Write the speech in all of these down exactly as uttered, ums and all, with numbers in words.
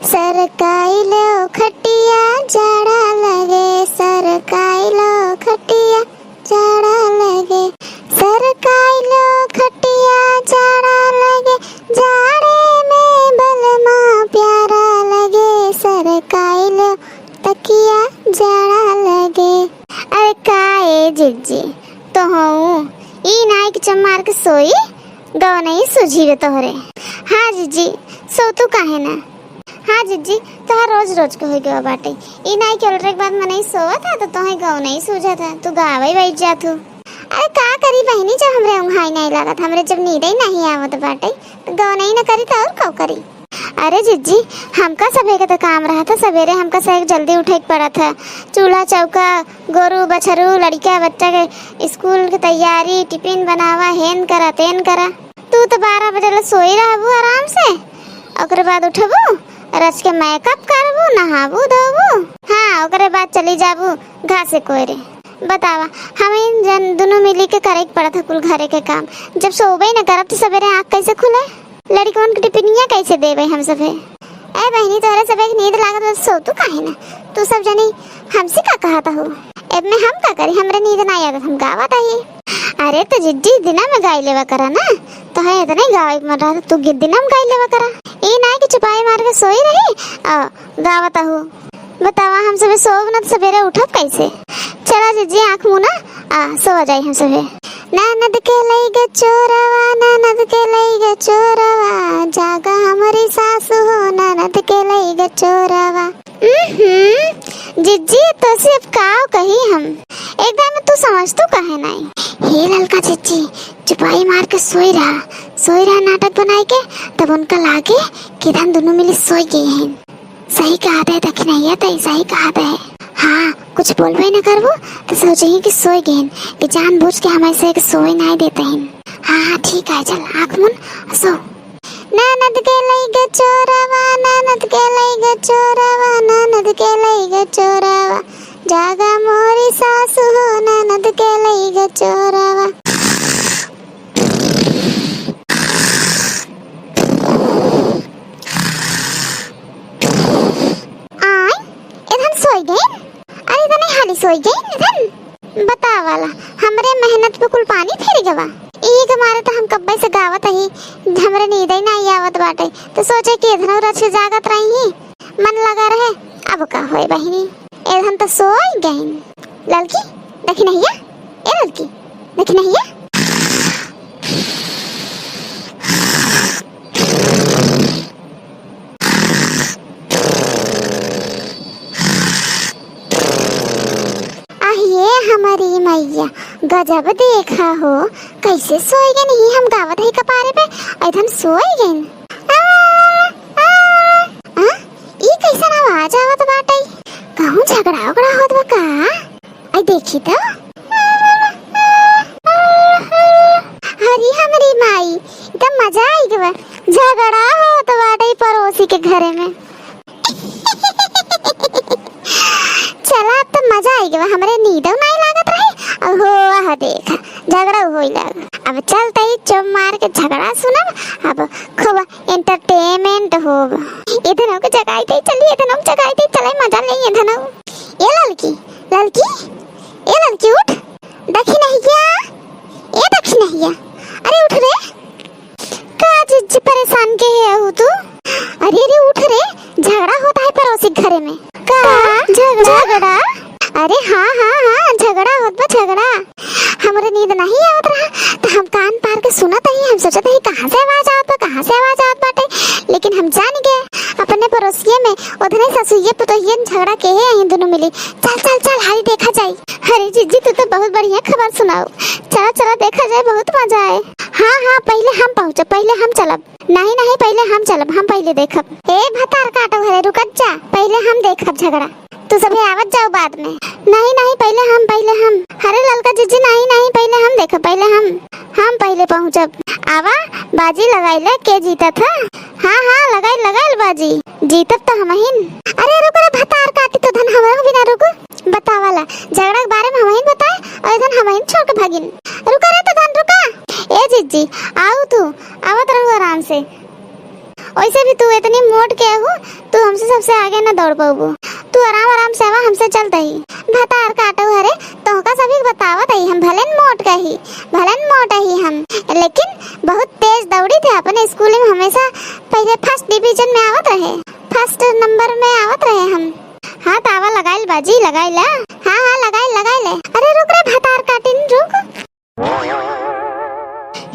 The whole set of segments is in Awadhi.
सरकाई लो खटिया जाड़ा लगे, सरकाई लो खटिया जाड़ा लगे, सरकाई लो खटिया जाड़ा लगे, जाड़े में बलमा प्यारा लगे, सरकाई लो तकिया जाड़ा लगे। अरे का ए जिज्जी, तोहू ई नाई के चमार के सोई, गवनई सूझी रे तोहरे। हाँ जिज्जी, सो तू काहे ना। हाँ जिज्जी, तोहार रोज रोज के होइ गवा बाटे। ई नाई के उलरे के बाद मनई सोवत है तो तोहे गवनई सूझत है, तू गावई बैठ जात हू। अरे का करी बहिनी, जब हमरे उंघाई नाई लागत, हमरे जब नींदई नाई आवत बाटे, तो गवनई न करी तो और का करी? अरे जिज्जी, हमका सभे के तो काम रहत है, सबेरे हमका सभे के जल्दी उठे के पड़त है। चूल्हा चौका, गोरू बछरू, लड़िका बच्चा के स्कूल के तैयारी, टिफिन बनावा, हेन करा तेन करा। तू तो बारह बजे ले सोई रहबू आराम से, ओकरे बाद उठबू, रच के मेकअप करबू, नहाबू धोबू, हाँ ओकरे बाद चली जाबू घासे कोयरे। बतावा, हम इन जन दुनू मिली के करे के पड़त है कुल घरे के काम। जब सोबे न करब तो सबेरे आँख कैसे खुले? लड़िकवन के टिफिनिया कैसे देबे हम सभे? ए बहिनी, तोहरे सभे के नींद लागत बा, सो तू काहे ना? तू सब जनी हमसे का कहत हो? एब में हम का करी, हमरे नींद ना आवत, हम गावत हई। अरे तो जिज्जी दिना में गाई लेवा करा ना, तोहे इतने गावे के मन रहा तो तू गि-, दिना में गाई लेवा करा। ई नाई कि चुपाई मार के सोई रही आ गावत हू। बतावा, हम सभे सोब ना तो सबेरे उठब कैसे? चला जिज्जी, आँख मुना आ सोवा जाई हम सभे। ननद के लई गे चोरवा, ननद के लई गे चोरवा, जागा हमरी सासु हो, ननद के लई गे चोरवा। उहुं, जिज्जी, तोसे अब का कही हम? एकदम तू समझ तू काहे नाई? हे ललका जिज्जी, चुपाई मार के सोई रहा, सोई रहा नाटक बनाई के, तब उनका लागे कि धन दुनू मिली सोई गई हैं। सही कहत है दखिनहिया, तई सही कहत है। हाँ, कुछ बोलबे न करबो तो सोचही कि सोई गइन, कि जानबूझ के हमसे के सोई नाई देते हैं। हाँ हाँ ठीक है, चल आँख मुन सो। ननद के लई गे चोरवा, ननद के लई गे चोरवा, ननद के लई गे चोरवा, जागा मोरी सासु हो, ननद के लई गे चोरवा। आय, इधन सोई गइन? अरे, इधन हाली सोई गइन, इधन? बतावाला, हमरे मेहनत पे कुल पानी फिर गवा। ई के मारे तो हम कब्बे से गावत ही, हमरे नींदे नाई आवत बाटे, तो सोचे कि इधनो रच के जागत रही ही, मन लगा रहे। अब का होए बहिनी, इधन तो सोई गइन। ललकी, दखिनहिया, ए ललकी, दखिनहिया। आहिए हमरी मैया, गजब देखा हो, कैसे सोई गइन ही, हम गावत ही कपारे पे, एकदम सोई गइन। आ, आ, आ, ई कैसन आवाज आवत बाटे? कहूँ झगड़ा उगड़ा होत बा का? आई देखी तो। अरे हमरी माई, एकदम मजा आई गवा। झगड़ा होत बाटे पड़ोसी के घरे में। चला, अब तो मजा आई गवा, हमरे नींदो नाई लागत रही। अहो, आह देखा, झगड़ा होई लाग। अब चलते ही चुप मार के झगड़ा सुनब, अब खूब entertainment होब। इधनो के जगाई दे चली, इधनो के जगाई दे चले, मजा ले इधनो। ए ललकी, ललकी, ए ललकी उठ। दखिनहिया, ए दखिनहिया, अरे उठ रे। का जिज्जी परेशान के है हो तू? अरे, अरे उठ रे, झगड़ा होता है पड़ोसी के घरे में। का? झगड़ा? झगड़ा? अरे हाँ, हाँ, हाँ, झगड़ा होत बा, झगड़ा। हमरे नींद नहीं आवत रहा, तो हम कान पार के सुनत ही, हम सोचत ही कहाँ से आवाज आवत बा, कहाँ से आवाज आवत बाटे, लेकिन हम जान गए, अपने पड़ोसिये में उधने ससुइये पुतोहिये झगड़ा के है, यहीं दुनों मिली। चल, चल, चल, हाली देखा जाई। अरे जिज्जी, तू तो बहुत बढ़िया खबर सुनाओ। चला, चला, देखा जाए, बहुत मजा आए। हाँ, हाँ, पहिले हम पहुँचब, पहिले हम चलब। नहीं, नहीं, पहिले हम चलब, हम पहिले देखब। ए भतार काटो घरे, रुकत जा, पहिले हम देखब झगड़ा। तू सभे आवत जाओ बाद में। नहीं, नहीं, पहिले हम, पहिले हम। अरे ललका जिज्जी, नहीं, नहीं, पहिले हम देखब, पहिले हम, हम पहिले पहुँचब। आवा, बाजी लगाई ले, के जीतत है? हाँ, हाँ, लगाई, लगाई बाजी, जीतब तो हमहिन। अरे रुक रे भतार काटी, तो धन हमरो बिना रुक। बतावाला, झगड़ा के बारे में हमहिन बताए और इधन हमहिन छोड़ के भागिन। रुका रे तो धन रुका। ए जिज्जी, आऊ तू, आवत रहू आराम से। वैसे भी तू इतनी मोट के आहू, तू हमसे सबसे आगे न दौड़ पउबू। तू आराम आराम से आवा, हमसे चलत ही। भतार काटो हरे, तोहका सभी बतावत ही हम, भलेन मोट कही, भलेन मोट ही हम, लेकिन बहुत तेज दौड़ी थे। अपने स्कूल में हमेशा पहिले first division में आवत रहे, first number में आवत रहे हम। हाँ, त आवा, लगाइल बाजी, लगाइला। हाँ, हाँ, लगाइल, लगाइल। अरे रुक रे भतार काटिन, रुक।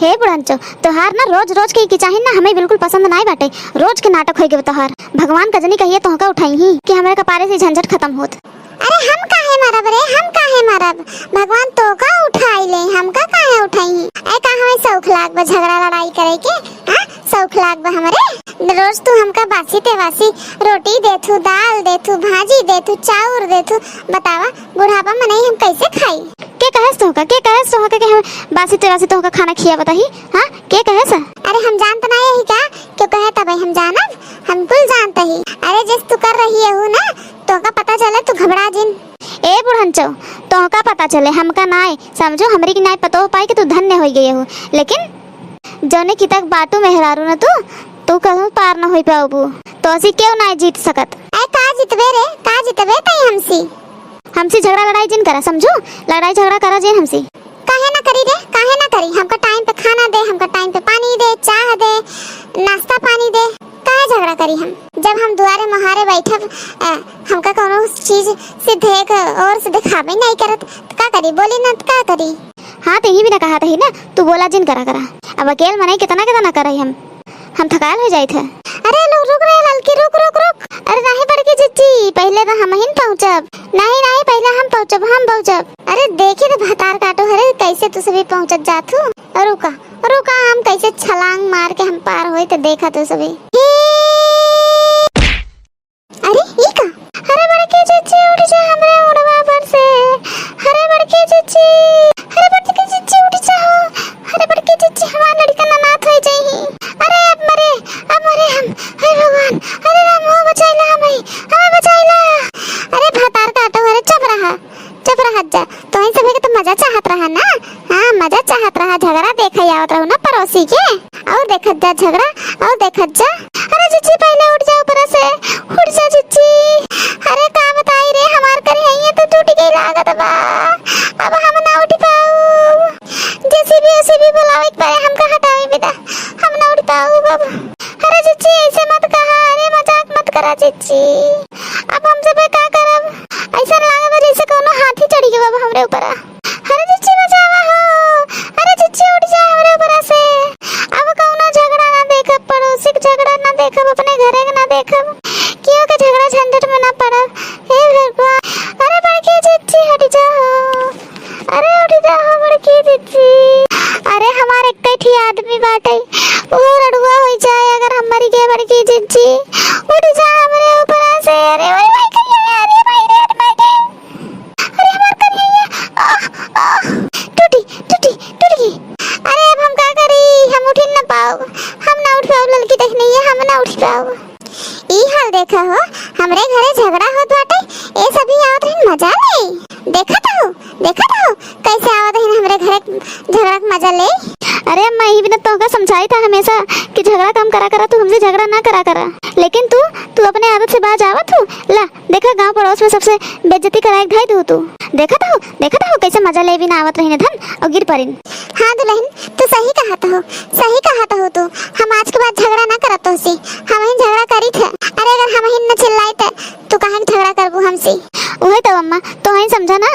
हे बुढ़ंचो, तोहार ना रोज रोज के ई किचाहिन ना हमें बिल्कुल पसंद नाई बाटे। रोज के नाटक होइ गए तोहार। भगवान का जनी कहिए तोहका उठाइहीं कि हमरे कपारे से झंझट खतम होत। अरे हम काहे मरब रे, हम काहे मरब? भगवान तोहका उठाई ले, हमका काहे उठाइहीं? ए का हमें शौक लाग बा झगड़ा लड़ाई करे के? हाँ, शौक लाग बा हमरे? रोज तू हमका बासी तेवासी रोटी देथू, दाल देथू, भाजी देथू, चाउर देथू। बतावा, बुढ़ापा में नहीं हम कैसे खाई? के कहेस तोहका, के कहेस तोहका कि हम बासी तेवासी तोहका खाना खियावत ही? हाँ, के कहेस? अरे हम जानत ना यही का? क्यों कहे तब हम जानब, हम कुल जानत ही। अरे जस तू कर रही है ना, तोहका पता चले, तू घबरा जिन। ए बुढ़ंचो, तोहका पता चले, हमका नाय, समझो, हमरी की नाय पतो पाई कि तू धन्य होइ गई हो, लेकिन जौने की तक बाटू मेहरारू न तू, तू कहूँ पार न होइ पाउबू। तोसी केहू नाय जीत सकत। ए का जितबे रे, का जितबे तई हमसी? हमसी झगड़ा लड़ाई जिन करा, समझू, लड़ाई झगड़ा करा जिन हमसी। काहे ना करी रे, काहे ना करी? हमका टाइम पे खाना दे, हमका टाइम पे पानी दे, चाह दे, नाश्ता पानी दे। काहे झगड़ा करी हम? जब हम दुआरे मुहारे बैठब, अ, हमका कौनो चीज से देख और से देखाबे नहीं करत, त का करी? बोली ना, त का करी? हाँ, त यही भी ना कहा तही ना, तू बोला जिन करा करा। अब अकेल मनई कितना कितना करई हम। हम थकाल हो जाइत है। अरे लोग, रुक रे ललकी, रुक, रुक, रुक। अरे नहीं बड़की जिज्जी, पहिले त हमहिन पहुँचब। नहीं, नहीं, पहिले हम पहुँचब, हम पहुँचब। अरे देखी त भतार काटो, अरे कैसे तू सभी पहुँचत जात हूँ। रुका, रुका, हम कैसे छलांग मार के हम पार होई त देखा तू सभी। अरे ई का? अरे बड़की जिज्जी उठ जा हमरे ओढ़वा पर से। अरे बड़की जिज्जी, अरे बड़की जिज्जी उठ जा हो। अरे बड़की जिज्जी हमार लड़का ननाथ होइ जाई। अरे अब मरे, अब मरे हम। हे भगवान, अरे राम हो बचाइला हमें, हमें बचाइला। अरे भतार काटो, अरे चुप रहा, चुप रहा जा। तोहन सभी के तो मजा चाहत रहा ना? हाँ, मजा चाहत रहा, झगड़ा देखे आवत रहू ना पड़ोसी के। और देखत जा झगड़ा, और देखत जा। अरे जिज्जी पहिले उठ जा ऊपर से, उठ जा जिज्जी। अरे का बताई रे, हमार करिहैया तो टूट गई लागत बा, अब हम ना उठ पाऊ। जेसीबी ओसीबी बुलावे के पड़े, हमका हटावे बिना, हम ना उठ पाऊ बाबू। अरे जिज्जी ऐसे मत कहा, अरे मजाक मत करा जिज्जी। अब हम सबे का करब? ऐसा लागत बा जैसे कौनो हाथी चढ़ी गवा बा हमरे ऊपर। अरे जिज्जी बचावा हो, अरे जिज्जी उठ जा हमरे ऊपर से। अब कौनो झगड़ा ना देखब, पड़ोसी के झगड़ा ना देखब, अपने घरे के ना देखब, केहू के झगड़ा झंझट में ना पड़ब। हे भगवान, अरे बड़की जिज्जी हट जा हो, अरे उठ जा हो बड़की जिज्जी। अरे हमार एक ठी आदमी बाटे, वो रड़ुआ होइ जाए अगर हम मरी गए बड़की जिज्जी। उठ जा हमरे ऊपर से। अरे ओए भाई करिया, अरे भाई रे, अरे भाई रे। अरे हमार करिया, आह, आह, टूटी, टूटी, टूट गई। अरे अब हम का करी, हम उठ ही ना पाओ, हम ना उठ पाओ ललकी देखनी है, हम ना उठ पाओ। ई हाल देखा हो, हमरे घरे झगड़ा होत बाटे, ए सभी आवत रहिन मजा ले। देखत हो, देखत हो, कैसे आवत रहिन हमरे घरे झगड़ा के मजा ले। अरे अम्मा, ई बिना तोहका समझाई था हमेशा कि झगड़ा कम करा करा, तू हमसे झगड़ा ना करा करा, लेकिन तू, तू अपने आदत से बाज आवत हो। ला, देखा, गांव पड़ोस में सबसे बेइज्जती कराए के धई दू तू। देखत हो, देखत हो, कैसे मजा लेबी ना आवत रहिन धन और गिर परिन। हाँ दुलहिन, तू सही कहत हो, सही कहत हो तू। हम आज के बाद झगड़ा ना करत तोहसे, हमहिन झगड़ा करी थे। अरे अगर हमहिन न चिल्लाई त तू काहे के झगड़ा करबू हमसे? उहे तो अम्मा, तोहहिन समझा ना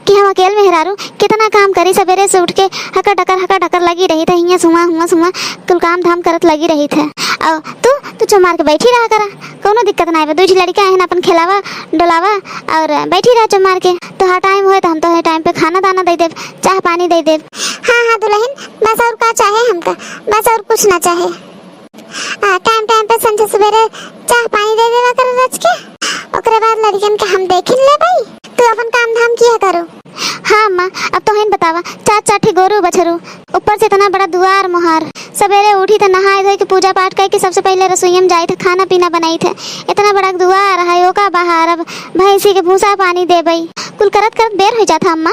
कि हम अकेल मेहरारू कितना काम करी, सबेरे से उठ के हकर डकर, हकर डकर लगी रही थे, हियाँ सुआ, हुआ, सुआ, कुल काम धाम करत लगी रही थे। और तू, तू चुप मार के बैठी रहा करा। कौनो दिक्कत नाई बा, दुइ ठी लड़िका आहिन, अपन खेलावा, डोलावा और बैठी रहा चुप मार के। तोहार टाइम होए तो हम तोहे टाइम पे खाना दाना दे देब, चाह पानी दे देब। हाँ, हाँ दुलहिन, बस और का चाहे हमका, बस और कुछ ना चाहे। आ, टाइम टाइम पे संझा सुबेरे चाह पानी दे देवा करो रच के, ओकरे बाद लड़िकन के हम देखिन लेबई, तू अपन काम धाम किया करो। हाँ अम्मा, अब तोहइन बतावा, चार चार ठे गोरू बछरू, ऊपर से इतना बड़ा दुआर मोहार, सबेरे उठी त नहाए धोए के पूजा पाठ करके सबसे पहिले रसोईया में जाई थे, खाना पीना बनाई थे। इतना बड़ा दुआर है, ओका बाहर अब भैंसी के भूसा पानी देबई, कुल करत करत बेर हो जात है अम्मा।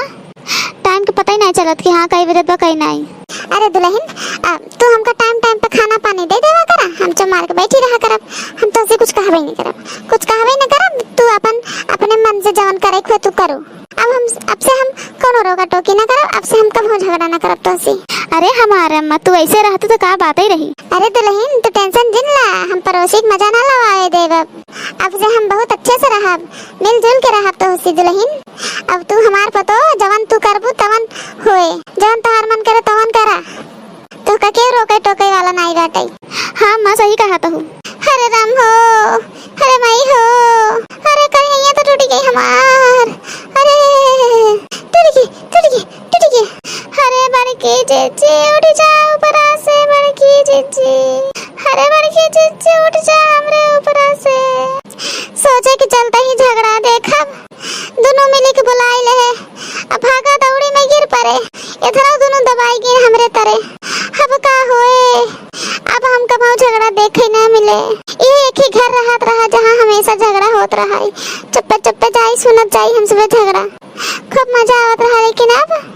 टाइम के पता ही नहीं चलत कि हाँ कई बजत बा कई नहीं। अरे दुलहिन, अब तू हमका टाइम टाइम पे खाना पानी दे देवा करा, हम चुप मार के बैठी रहा करब, हम तोहसे कुछ कहबे नहीं करब, कुछ कहबे नहीं करब। तू अपन, अपने मन से जवन करे के होए तू करू। अब हम, अब से हम कौनो रोका टोकी ना करब, अब से हम कबहूँ झगड़ा ना करब तोहसे। अरे हमार अम्मा, तू ऐसे रहतू तो का बात ही रही। अरे दुलहिन, तू टेंशन जिन ला, हम पड़ोसी के मजा ना लवावे देब। अब से हम बहुत अच्छे से रहब, मिलजुल के रहब तोहसे दुलहिन। अब तू हमार पतो, जवन तू करबू तवन होए, जवन तोहार मन करे तवन करा। तोहका केहू रोके टोके वाला नाई बाटे। हाँ माँ, सही कहत हू। अरे राम हो, अरे माई हो, अरे करिहैया तो टूट गई हमार। अरे टूट गई, टूट गई, टूट गई। अरे बड़की जिज्जी उठ जा ऊपरा से, बड़की जिज्जी। अरे बड़की जिज्जी उठ जा हमरे ऊपरा से। सोचे के चलते ही झगड़ा देखब, दुनों मिली के बुलाई ले। अब भागा दौड़ी में गिर पड़े, इधरो दुनों दबाई गिर हमरे तरे। अब का होए, अब हम कबहूँ झगड़ा देखे ना मिले। ये एक ही घर रहत रहा जहाँ हमेशा झगड़ा होत रहा है। चुप्पे चुप्पे जाई, सुनत जाई हम सबे झगड़ा, खूब मजा आवत रहा। लेकिन अब